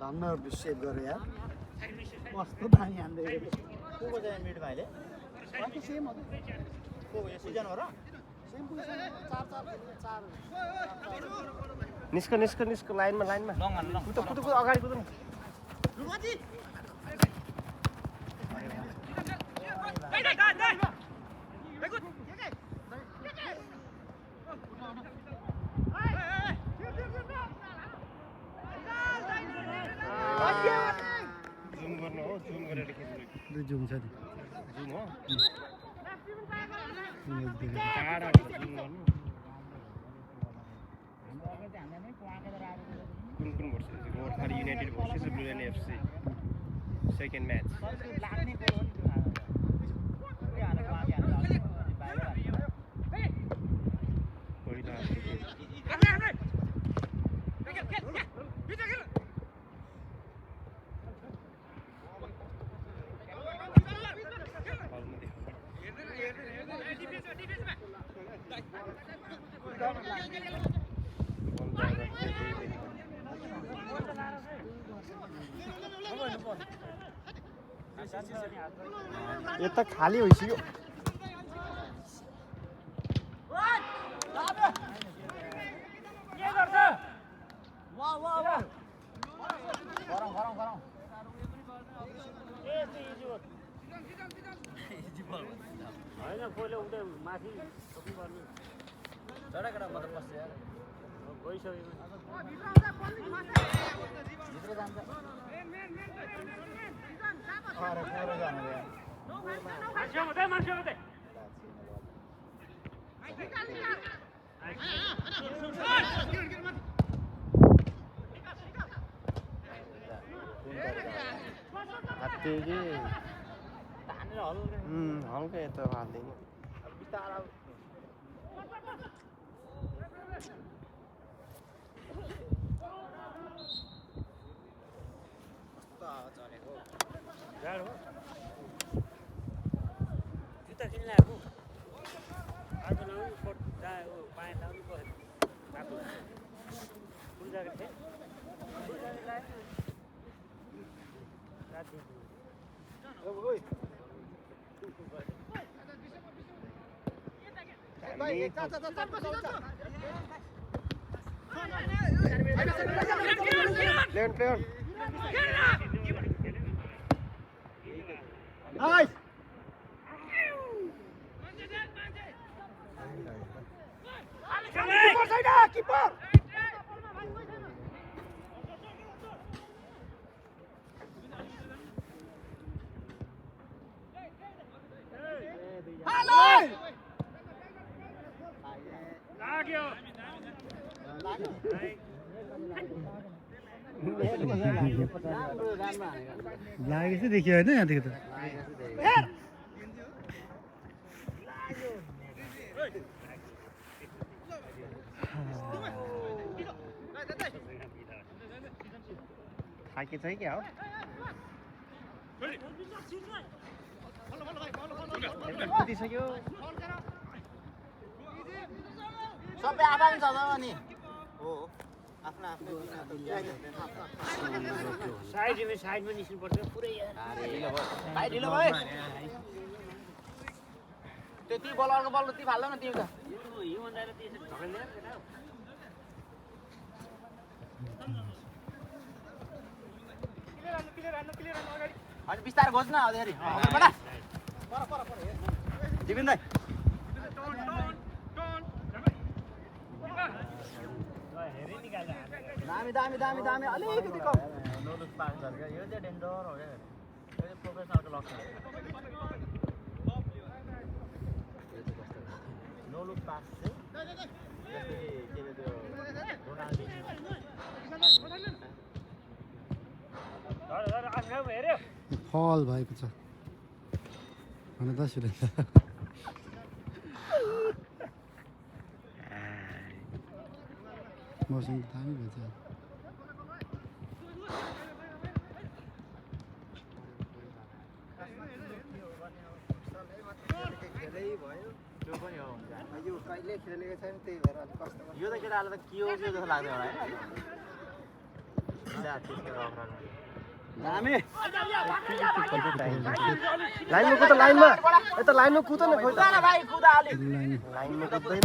धन्नहरू save गरे यार कस्तो दामी हान्दै को को चाहिँ मिड भाइले सेम हो को यो सिजन हो र सेम पोजिसन 4 निस्क लाइनमा लङ हान्नु लङ कुद अगाडि कुद्नु जुम गर्नु हो जुम गरेर खिच्नु जुम छ नि जुम हो टाढा टाढा जुम गर्नु कुन वर्ष Gorkha United versus blue line FC second match यता खाली भइसक्यो होइन पहिले उतै माथि गर्नु जडाकडा मात्र बस्छ यार गइसक्यो भित्र जान्छ अरे पुरो जानु यार मान्छे हुँदै हल्का यता हाल्दैन बिस्तारा कस्तो हावा चलेको जाडो जुत्ता किन्न आएको आज लाउनु कोट पाएँ लाउनु पऱ्यो बाटो कुन जग्गा थिएँ राति प्लेयर नाइस किपर छैन किपर लाग्यो लागेपछि देखियो होइन यहाँदेखि त थाके चाहिँ क्या हो कुदिसक्यो सबै आफै हुन्छ नि हो आफ्नो आफ्नो साइडमा निस्किनु पर्छ पुरै भाइ ढिलो भयो त्यति बलरको बल ती फाल्दैन न तिमी त हिउँदाएर त्यसरी ढकलिदिएर अनि बिस्तारै खोज् न अगाडि दिपिन दाइ दामी अलिकति कम नोलुक पार्क छ क्या यो चाहिँ डेन्जर हो क्या यो चाहिँ प्रोफेसनलको लक्ष्य नोलुक पार्क चाहिँ जस्तै के अरे त्यो हेऱ्यो फल भएको छ हुन त सुरेन्द्र मौसम दामी भएछ त्यो पनि हो यो कहिले खेलेको छैन त्यही भएर अलिक कष्ट यो त केटाहरूलाई त के हो जस्तो लाग्दैन होला होइन दामी लाइनमा कुद लाइनमा यता लाइनमा कुद न खोइ भाइ कुदा अलि लाइनमा कुद्दैन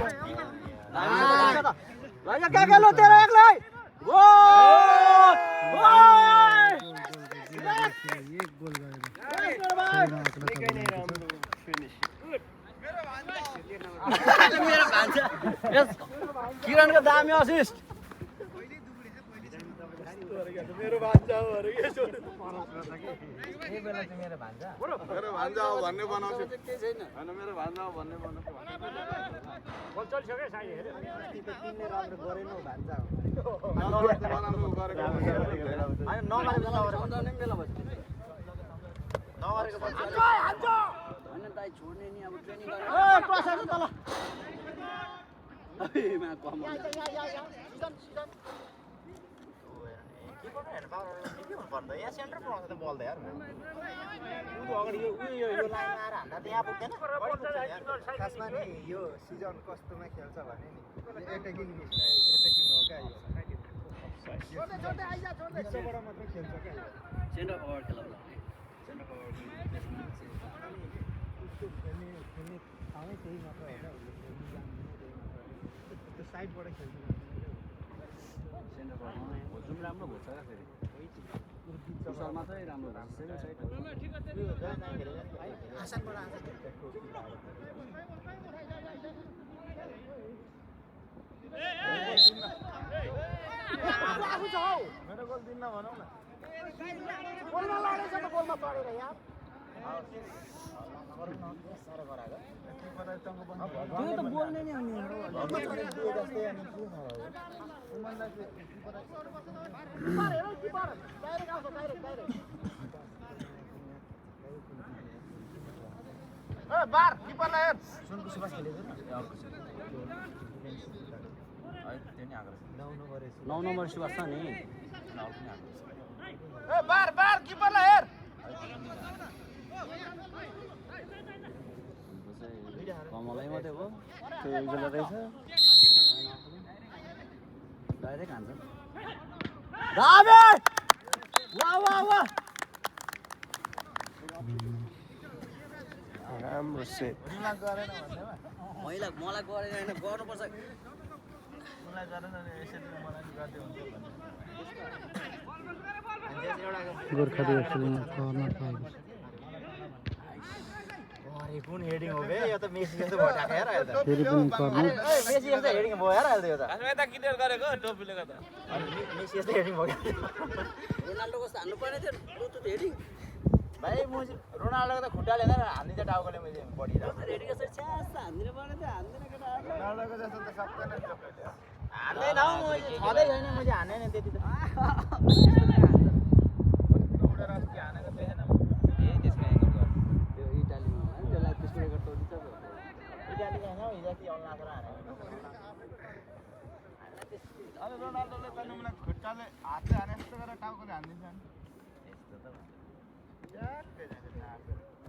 भाइ के लो तेरो एक्लै गोल एक गोल गयो निकै नै राम्रो फिनिश मेरो भान्जा यस किरणको दामी असिस्ट मेरो भान्जा हो अरे के छोड यही बेला चाहिँ मेरो भान्जा हो भन्ने बनाउँछु हैन मेरो भान्जा हो भन्ने बनाउँछु बल चलिसक्यो साइड हेर्यो तिमीले राम्रो गरेनौ भान्जा हो बनाउनु गरेको हैन नमारेको सम्झाउने बेला भयो नमारेको पछि हैन दाइ छोड्ने नि अब ट्रेनिङ गर्ने ए प्रसाद तल ए मा कम यहाँ सेन्टर पराउँछ त बल त यार अगाडि यो लाइन आएर हान्दा त यहाँ पुग्दैन खासमा नि यो सिजन कस्तोमा खेल्छ भने नि एटेकिङ हो क्या यो विश्वबाट मात्रै खेल्छ क्या सेन्टर फरवर्ड खेल्छ सेन्टर फरवर्ड उसको खेल्ने ठाउँै त्यही मात्र हो क्या त्यो साइडबाट खेल्छ सेन्टर फरवर्ड जुम राम्रो भन्छ क्या फेरि विशाल मात्रै राम्रो भन्छ सेभेन साइड आसानबाट आउँछ मेरो गोल दिन्न भनौ न गोलमा लडेछ त गोलमा चढेर यार त्यो त बोल्ने नि अनि बार किपरलाई हेर सुनको सुबास खेलेको नौ नम्बर सुबास छ नि ए बार बार किपरलाई हेर कमलै मात्रै हो त्यो बेला रहेछ डाइरेक्ट हान्छ दाबे वा वा वा राम्रो सेट मलाई गरेन हैन गर्नुपर्छ मलाई गरेन नि यसरी मलाई गर्दै हुन्छ गोर्खा खेल्न कर्नर पाएको अरे कुन हेडिङ हो बे यो त मेसी जस्तो भटाके यार यो त फेरि पनि कर्नर मेसी जस्तो हेडिङ भयो यार अहिले यो त यता क्लियर गरेको टोपीले गर्दा मेसी जस्तो हेडिङ भयो रोनाल्डो कस्तो हान्नु पर्ने थियो ब्लुटुथ हेडिङ भाइ म रोनाल्डोको त खुट्टाले हेर्दा हान्दिन्छ टाउकोले मैले बडी हेडिङ कसरी छ्यास हान्दिनु पर्ने थियो हान्दिन केटा रोनाल्डोको जस्तो त सक्दैन नि तपाईँले हान्दैन हौ म छँदै छैन मैले हाने नि त्यति त दौडेर अस्ति हानेको थिएन ए त्यसको एङ्गल गर् त्यो इटालीमा हो त्यसलाई त्यसको रेकर्ड तोडिन्छ इटाली हैन हौ हिजो कि अल्लाह सरा हानेको अनि रोनाल्डोले पनि मलाई खुट्टाले हातले हाने जस्तो गरेर टाउकोले हानिदिन्छ नि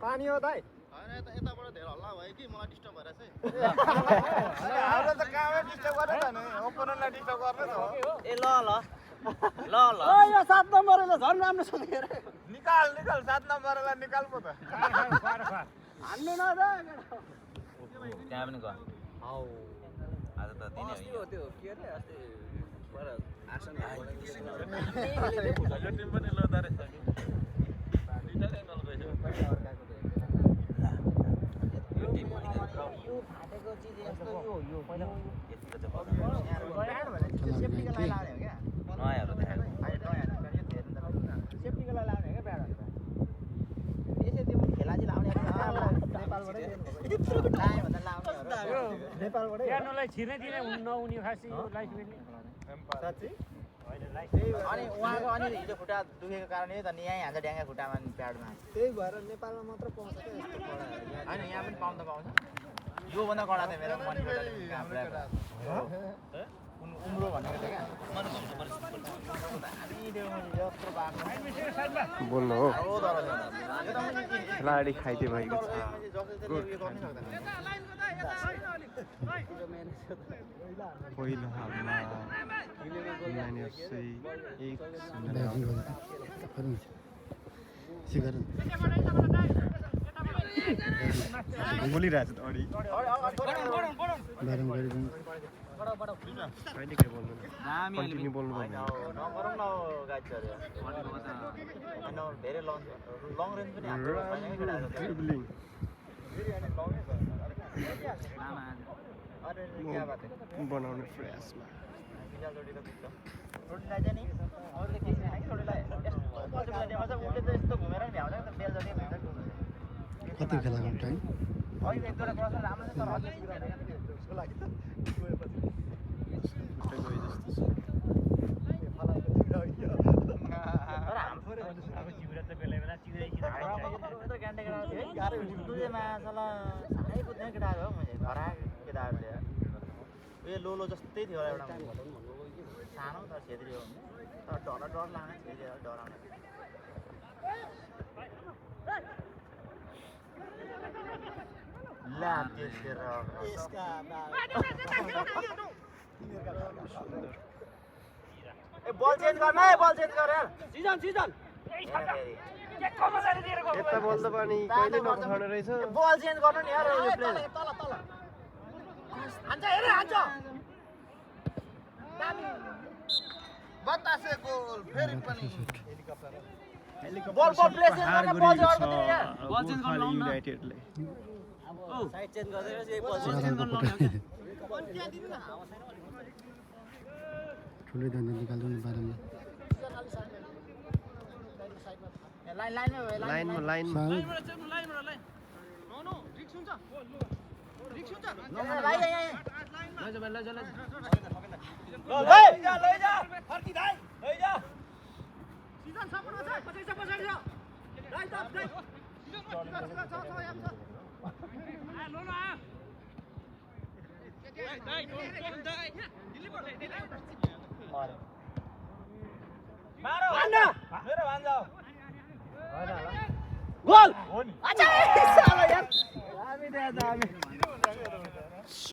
पानी हो दाइ होइन यताबाट धेरै हल्ला भयो कि मलाई डिस्टर्ब भएर चाहिँ हाम्रो त कामै डिस्टर्ब गरेन नि ओपोनेन्टलाई डिस्टर्ब गर्ने त हो ए ल ल ल ल ओ यो 7 नम्बरले झन् राम्रो सुनेर निकाल 7 नम्बरलाई निकाल पो त हान्नु न त त्यहाँ पनि गयो आउ आज त दिने हो त्यो के अरे अस्ति पर आसन यो टिम पनि लोदा रहेछ कि दुईटा एङ्गल गयो यो टिम पनि फाटेको चिज यस्तो यो पहिला यतिको चाहिँ सेफ्टीको लागि लाउने हो क्या नयाँहरू देखाएको सेफ्टीको लागि लाउने हो क्या ब्याड यसै त्यो खेला चाहिँ लाउने नेपालबाटै लायो भन्दा लाउने नेपालबाटै क्यानोलाई छिर्नै दिने नहुने खासै यो लाइफ मिल्ने साँच्चै होइन लाइफ अनि उहाँको अनि हिजो खुट्टा दुखेको कारणले त नि यहीँ हान्छ ड्याङ्गा खुट्टामा प्याडमा त्यही भएर नेपालमा मात्र पाउँछ क्या यस्तो कडा होइन यहाँ पनि पाउनु त पाउँछ योभन्दा कडा थियो मेरो मनी उम्रो भनेको थियो क्या यत्रो बाटो बोल्नु हो हो तर खेलाडी खाइदिए भएको छ पहिलो हाफमा FC 1-0 ब्याटिङ गर्दा गरौँ सिगरौँ बोलिरहेछ त अडी ब्याटिङ गरिदिउँ कहिले के बोल्नु कन्टिन्यू बोल्नु पर्ने नगरौँ न गाइडहरू होइन धेरै लङ रेन्ज पनि हाम्रो फाइनल खेलाएको छ ट्रिबलिङ अरे क्या बात है बनाउने प्रयासमा फिलहाल जोडी त पुग्छ जोडी लाग्यो नि अरू त केही छैन कि जोडीलाई यस्तो पछि बेलामा चाहिँ उसले त यस्तो घुमेर नि भ्याउँछ नि त बेल जोडी भन्छ कति खेलाको टाइम अहिले एक दुईवटा क्रस राम्रो छ तर अझै सिक्दैन क्या त्यसको लागि त तर हाम्रो अब जिब्रा त बेला बेला चिरै गान्डे केटाहरू है गाह्रो हुन्छ दुईमा साला साह्रै कुद्ने केटाहरू हो मैले धरा केटाहरूले उयो लोलो जस्तै थियो एउटा सानो तर छेत्री हो तर डर लाग्ने छेत्री डराउने ला त्यसले यसका ए बल चेन्ज गर्न है बल चेन्ज गर यार सिजन यता बोल्दा पनि कहिले नखाने रहेछ बल चेन्ज गर्नु नि यार यो प्लेयर तल हान्छ हेरे हान्छ बतासे गोल फेरि पनि बल प्लेस गर्न बल चेन्ज गर्नु यार बल चेन्ज गर्न युनाइटेडले साइड चेन्ज गर्दै यही बल चेन्ज गर्न ठुलै धन्दा निकाल्नु नि बारेमा लाइनमा गोल अच्छा साला यार दामी